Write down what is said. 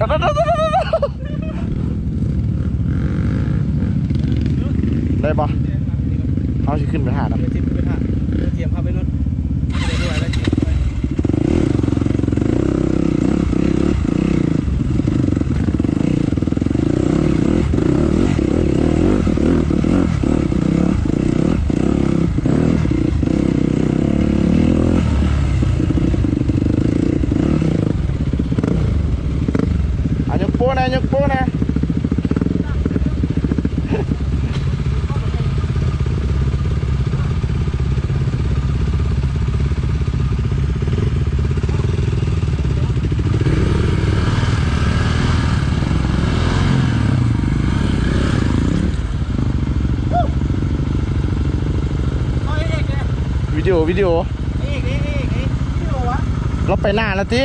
ໄດ້ບໍ່? ເຮົາຊິຂຶ້ນໄປຫານຳ. ເດີ ຊິຂຶ້ນໄປຫາ ເດີ ຕຽມພາໄປລົດ ອາ ຍົກໂປ້ແດ່ ຍົກໂປ້ແດ່. ວິດີໂອ ວິດີໂອ ລາວໄປໜ້າແລ້ວຕິ.